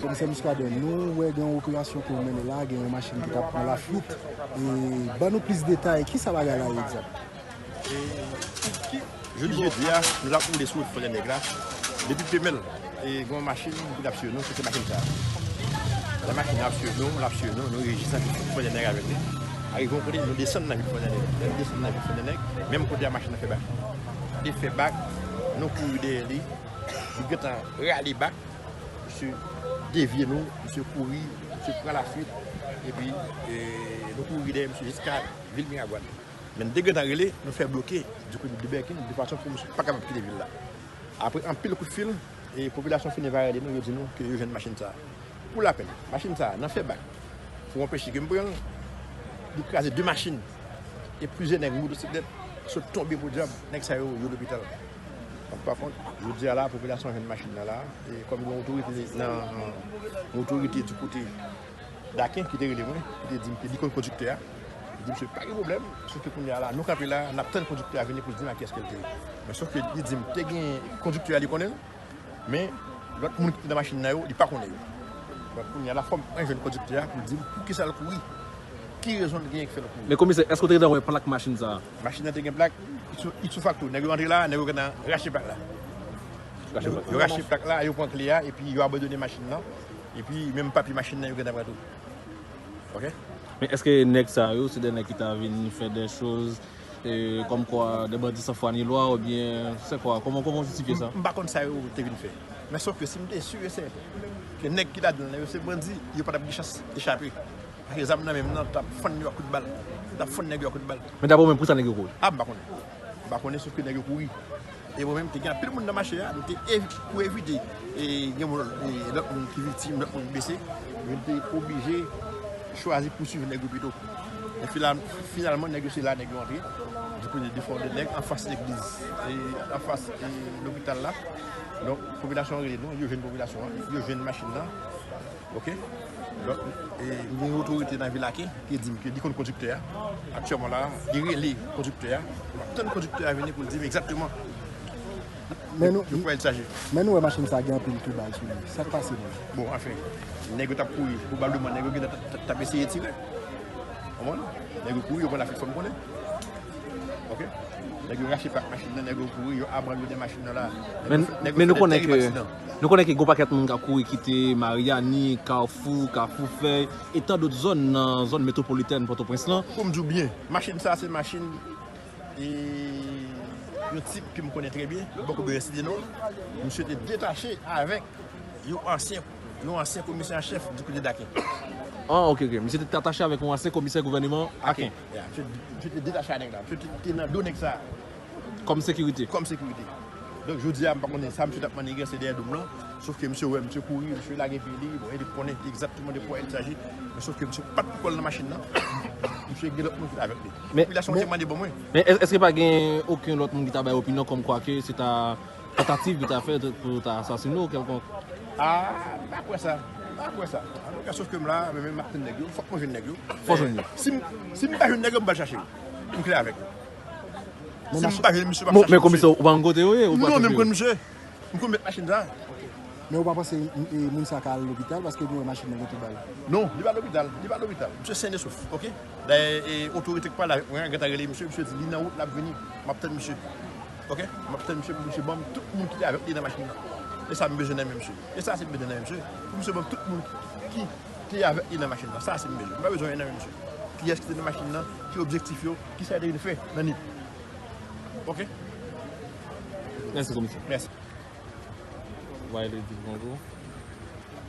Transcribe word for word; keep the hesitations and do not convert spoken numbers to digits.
Komisè Muscadin, nou wè gen yon operasyon ke w mennen la, gen yon machin ki t ap pran lafwit. E ban nou plis detay, ki sa bagay la ye egzakteman? Jodi, jodi a, nou t ap woule sou wout Fwontyè Nèg la. Depi Pemèl, e gen yon machin ki t ap swiv nou, se te machin sa a. Lè machin nan ap swiv nou, l ap swiv nou, nou rejis nan vil Fwontyè Nèg avèk li. Arive yon kote, nou desann nan vil Fwontyè Nèg. Lè nou desann nan vil Fwontyè Nèg, menm kote a machin nan fè bak. Li fè bak, nou kouri dèyè li. Li gentan rale bak. Misye devye nou, misye kouri, misye pran lafwit. Epi, e, nou kouri dèyè misye jiska vil Miragwàn. Men n te gentan rele, nou fè bloke di kote de Bèkin, de fason pou misye pa kapab kite vil la. Apre anpil kout fil, e popilasyon Fineva rele nou, yo di nou ke yo jwenn machin sa a. Pou lapèn, machin sa a, nan fè bak, pou anpeche ke m pran l, li kraze de machin. E plizyè nèg motosiklèt sot tonbe podyab, nèg sa yo, yo lopital. Donk, pa kont, jodi a la, popilasyon jwenn machin nan la, e kòm gen otorite nan, gen otorite di kote Daken ki te rele mwen, ki te di m ke li konn kondiktè a. Li di, "Mesye, pa gen pwoblèm, sòf ke kounye a la, nou kanpe la, n ap tann kondiktè a vini pou l di n a kiyès ke l te ye." Men sòf ke li di m, te gen kondiktè a, li konnen l, men lòt moun ki te nan machin nan yo, li pa konnen yo. Donk, kounye a la, fò m jwenn kondiktè a pou l di m poukisa l kouri, ki rezon l genyen ki fè l kouri. Men komisè, èske w te gentan wè plak machin sa a? Machin nan te gen plak, ipso facto, nèg yo antre la, nèg yo gentan rache plak la. Yo rache plak la, yo pran kle a, epi yo abandone machin nan. Epi menm papye machin nan, yo gentan pran tou. Ok? Men èske nèg sa yo, se de nèg ki ta vin fè de choz, e, kòmkwa de bandi san fwa ni lwa, oubyen se kwa? Kòman, kòman w jistifye sa? M, m pa konn sa yo te vin fè. Men sòf ke si m te si e sèten ke nèg ki ladan l nan yo se bandi, yo pa t ap gen chans echape. Paske zam nan menm nan t ap fann yo ak kout bal. T ap fann nèg yo ak kout bal. Men daprè w menm, poukisa nèg yo kouri? A, m pa konnen. M pa konnen, sòf ke nèg yo kouri. E mwen menm, te gen anpil moun nan mache a, nou te evi-, pou evite, e, gen moun, e, lòt moun ki viktim, lòt moun blese, nou te oblije chwazi pouswiv nèg yo pito. Men fila-, finalman, nèg yo se la, nèg yo antre. Di kote de fò de nèg, anfas legliz, e, anfas, e, lopital la. Donk, popilasyon an rele nou, yo jwenn popilasyon an, yo jwenn machin nan. Ok? Donk, e, gen yon otorite nan vil Aken ki di m ke li konn kondiktè a. Aktyèlman la, li rele kondiktè a. M ap tann kondiktè a vini pou l di m egzakteman de kwa il s'agit. Men nou wè machin sa gen anpil tou bal sou li. Sa k pase menm? Bon, anfen, nèg yo t ap kouri, pwobableman nèg yo gentan t ap, t ap eseye tire. Konprann? Nèg yo kouri, yo pran lafwit, fò m konnen. Ok? Nèg yo rache plak machin nan, nèg yo kouri, yo abandone machin nan la. Men, men nou konnen ke, nou konnen ke gon pakèt moun k ap kouri kite Maryani, Kafou, Kafou Fèy, e tan dòt zòn nan zòn metwopolitèn Pòtoprens lan. Pou m di w byen, machin sa se machin, e, yon tip ke m konnen trè byen, m poko bezwen site non l. Misye te detache avèk yon ansyen, yon ansyen komisè an chèf di kote Daken. Ah, ok, ok. Misye te atache avèk yon ansyen komisè gouvènman Aken. Ya, misye, misye te detache a nèg la. Misye te, te nan do nèg sa a. Kòm sekirite. Kòm sekirite. Donk, jodi a, m pa konnen sa misye t ap maniganse dèyè do m lan. Sòf ke misye wè, misye kouri, misye lage pye li. Bon, e li konnen egzakteman de kwa il s'agit. Men sòf ke misye pa t pou kò l nan machin nan. Misye gen lòt moun ki t avèk li. Men, popilasyon an te mande ban mwen. Men èske pa gen okenn lòt moun ki ta bay opinyon kòmkwa ke se ta tantativ yo ta fè pou ta asasine w kèlkonk? Ah, m pa kwè sa. M pa kwè sa. Antouka, sòf ke m la, men, men m ap tann nèg yo. Fòk mwen jwenn nèg yo. Fò jwenn yo. Si m, si m pa jwenn nèg yo, m pral chache yo. M klè avèk yo. Si m pa jwenn misye, m ap chache misye. Men komisè, ou pa konn kote yo ye, ou pa konn kote yo ye? Non, men m konn misye. M konn mèt machin sa. Men ou pa panse, e, moun sa ka al lopital paske nou wè machin nan gen tout bal? Non, li pa lopital, li pa lopital. Misye sen e sof, ok? Dayè, e, otorite k pale avèk mwen an gentan rele misye, misye di li nan wout, l ap vini. M ap tann misye. Ok? M ap tann misye pou misye ban m tout moun ki te avèk li nan machin nan. E sa m bezwen nan men misye. E sa se m bezwen nan men misye. Pou misye ban m tout moun ki te avèk li nan machin nan. Sa se m bezwen. M pa bezwen anyen nan men misye. Kiyès ki te nan machin nan, ki objektif yo, kisa yo te vin fè nan Nip. Ok? Mèsi, komisè. Mèsi. Wiley di bonjou.